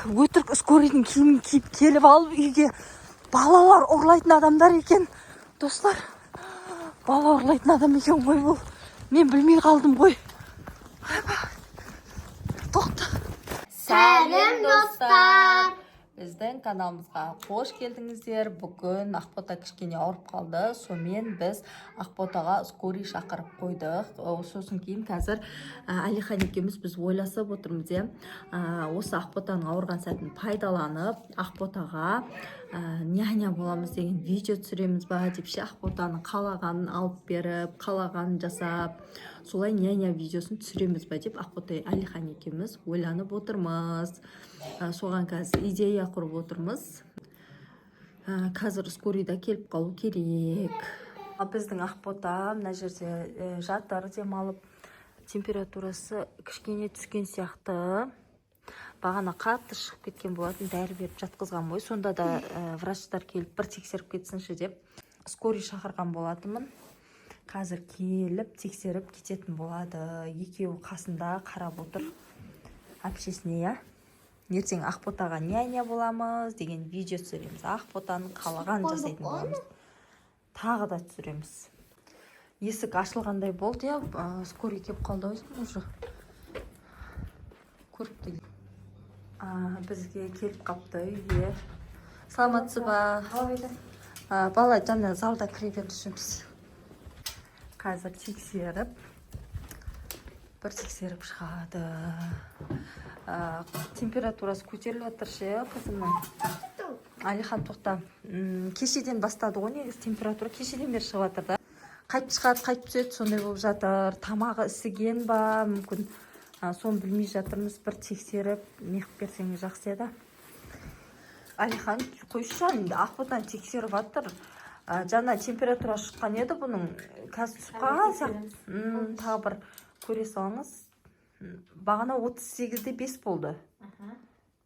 Өтірік скорыйдың киімін киіп келіп алып үйге. Балалар ұрлайтын адамдар екен, достар. Бала ұрлайтын адам екен ғой бұл. Мен білмей қалдым ғой. Тоқта. Сәлем, достар! Біздің каналымызға қош келдіңіздер. Бүгін Ақбота кішкене ауырып қалды. Сонымен біз Ақботаға скорый шақырып қойдық. Сосын кейін қазір Әлихан екеуміз біз ойласып отырмыз, иә. Осы Ақботаның ауырған сәтін пайдаланып, Ақботаға няня боламыз деген видео түсіреміз ба деп ше, Ақботаның қалағанын алып беріп, қалағанын жасап, солай няня видеосын түсіреміз ба деп Ақбота, Әлихан екеуміз ойланып отырмыз. Соған қазір идея құрып отырмыз. Қазір скорыйда келіп қалу керек. Біздің Ақбота мына жерде жатыр демалып, температурасы кішкене түскен сияқты. Бағана қатты шығып кеткен болатын, дәрі беріп жатқызған ғой. Сонда да врачтар келіп бір тексеріп кетсінші деп скорый шақырған болатынмын. Қазір келіп тексеріп кететін болады. Екеуі қасында қарап отыр әпшесіне, иә. Ертең Ақботаға няня боламыз деген видео түсіреміз. Ақботаның қалағанын жасайтын боламыз. Тағы да түсіреміз. Есік ашылғандай болды, иә, скорый келіп қалды ау деймін уже. Көріп те. Бізге келіп қапты үйге. Саламатсыз ба? Бала жаңа залда кіре берді. Қазір тексеріп, бір тексеріп шығады. Температурасы көтеріліп жатыр ше қызымның. Әлихан, тоқта. Кешеден бастады ғой негізі, температура кешеден бері шығып жатыр да. Қайтып шығады, қайтып түседі, сондай болып жатыр. Тамағы ісіген ба, мүмкін, соны білмей жатырмыз. Бір тексеріп неғып берсеңіз жақсы еді. Әлихан, қойшы жаным, Ақботаны тексеріп жатыр. Жаңа температура шыққан еді бұның, қазір түсіп қалған сияқты. Тағы бір көре салыңыз. Бағана 38,5 болды.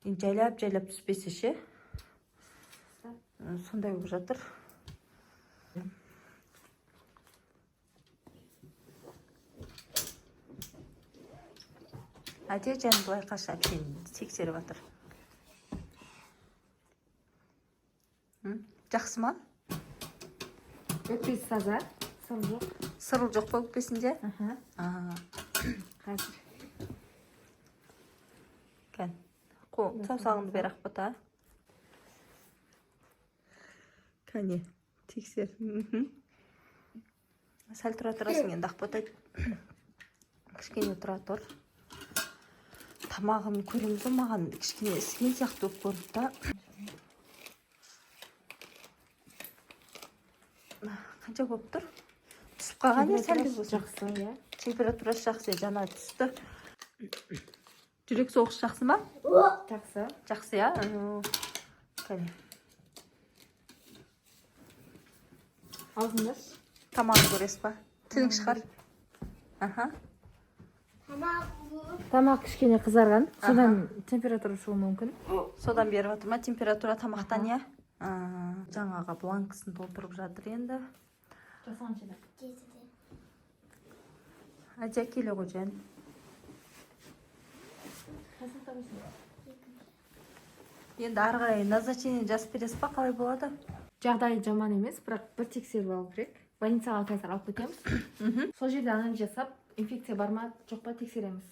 Енді жайлап жайлап түспесе ше. Сондай болып жатыр. Әде, жаным, былай қаша, әпшені тексеріп жатыр. Жақсы ма? Өкпесі таза, сыр жоқ. Сырыл жоқ па өкпесінде? Аха. Қазір. Кән. Қол, саусағыңды бер, Ақбота. Кәне, тексер. Сәл тұра тұрасың енді, Ақбота. Кішкене тұра тұр. Тамағын көреміз ғой, маған кішкене ісіген сияқты болып көрінді да. Қанша болып тұр? Түсіп қалған иә, сәл де болса. Жақсы, иә. Температурасы жақсы, жаңа түсті. Жүрек соғысы жақсы ма? Жақсы. Жақсы, иә? Кәне. Аузыңды аш. Тамағын көресіз ба? Тілің шығар. Аха. Тамақ кішкене қызарған. Содан температура шығуы мүмкін. Содан беріп жатыр ма температура тамақтан, иә? Жаңағы бланкісін толтырып жатыр енді. Әде, келе ғой, жан. Енді ары қарай назначение жазып бересіз ба, қалай болады? Жағдайы жаман емес, бірақ бір тексеріп алу керек. Больницаға қазір алып кетеміз. Сол жерде анализ жасап, инфекция бар ма, жоқ па тексереміз.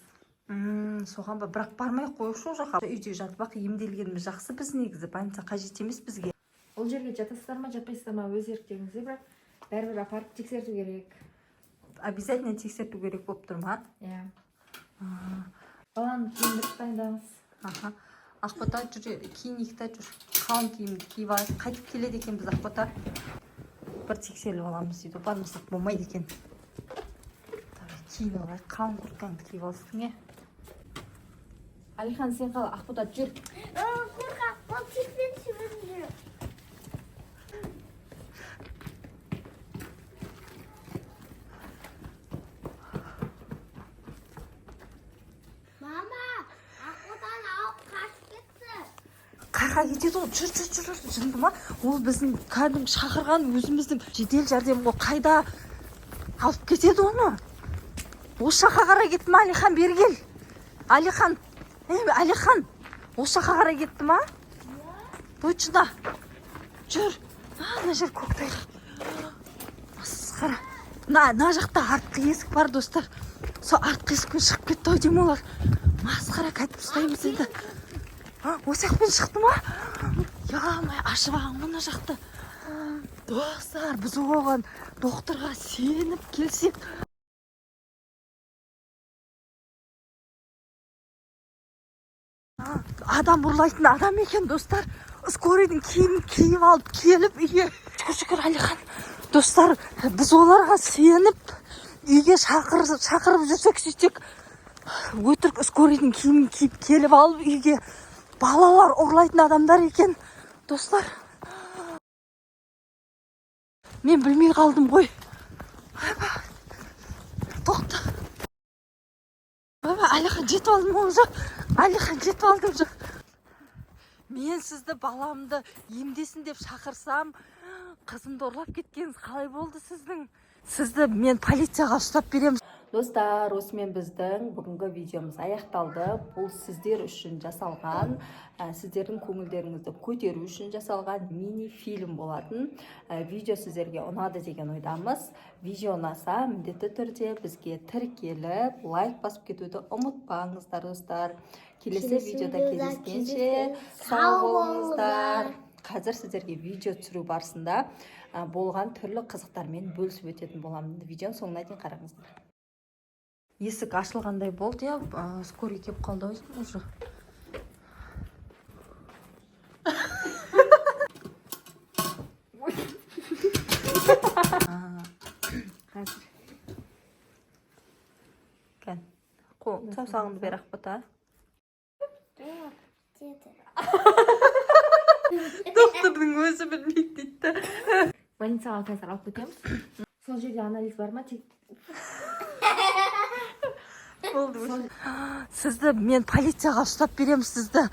Соған ба, бірақ бармай ақ қояйықшы ол жаққа. Үйде жатып ақ емделгеніміз жақсы біз негізі, больница қажет емес бізге. Ол жерге жатасыздар ма, жатпайсыздар ма, өз еріктеріңізде, бірақ бәрібір апарып тексерту керек. Обязательно тексерту керек болып тұр ма? Иә. Баланы киіндіріп дайындаңыз. Аха. Ақбота, жүр, киінейік та, жүр. Қалың киімді киіп алайық. Қайтып келеді екенбіз, Ақбота. Бір тексеріліп аламыз дейді. Бармасақ болмайды екен. Давай, киініп алайық. Қалың курткаңды киіп аласың, иә? Әлихан, сен қал, Ақбота, жүр. Қорқақ, ол тексеріп жүр. Мама, Ақботаны алып қашып кетті. Қайқа кетеді ол? Жүр, жүр, жүр, жүр. Жынды ма? Ол біздің кәдімгі шақырған өзіміздің жедел жәрдем ғой. Қайда алып кетеді оны? Осы жаққа қарай кетті ма, Әлихан, бері кел. Әлихан, ей, Әлихан, Осы жаққа қарай кетті ма? Точно. Жүр. Ана жер көктайғақ. Масқара. Мына жақта артқы есік бар, достар. Сол артқы есікпен шығып кетті ау деймін олар. Масқара, қайтып ұстаймыз енді? А, осы жақпен шықты ма? Ё-моё, ашып алған ғой мына жақты. Достар, біз оған докторға сеніп келсек, адам ұрлайтын адам екен, достар. Скорыйдың киімін киіп алып келіп үйге. Шүкір, шүкір, Әлихан. Достар, біз оларға сеніп үйге шақырып жүрсек, сөйтсек, өтірік скорыйдың киімін киіп келіп алып үйге, балалар ұрлайтын адамдар екен. Достар, мен білмей қалдым ғой. Ойбай, тоқта. Ойбай, Әлихан, жетіп алдым ғой уже. Әлихан, жетіп алдым уже. Мен сізді баламды емдесін деп шақырсам, қызымды ұрлап кеткеніңіз қалай болды сіздің? Сізді мен полицияға ұстап беремін. Достар, осымен біздің бүгінгі видеомыз аяқталды. Бұл сіздер үшін жасалған, сіздердің көңілдеріңізді көтеру үшін жасалған мини фильм болатын. Видео сіздерге ұнады деген ойдамыз. Видео ұнаса, міндетті түрде бізге тіркеліп, лайк басып кетуді ұмытпаңыздар, достар. Келесі Келесі видеода видеода кездескенше кездескенше сау сау болыңыздар. болыңыздар. Қазір сіздерге видео түсіру барысында болған түрлі қызықтармен бөлісіп өтетін боламын. Видеоның соңына дейін қараңыздар. Есік ашылғандай болды, иә, скорый келіп қалды ау деймін уже. Қазір. Кән, қол саусағыңды бер, Ақбота. Деді. Доктордың өзі білмейді дейді. Больницаға қазір алып кетеміз. Сол жерде анализ бар ма? Тек Болды. Сізді мен полицияға ұстап беремін сізді.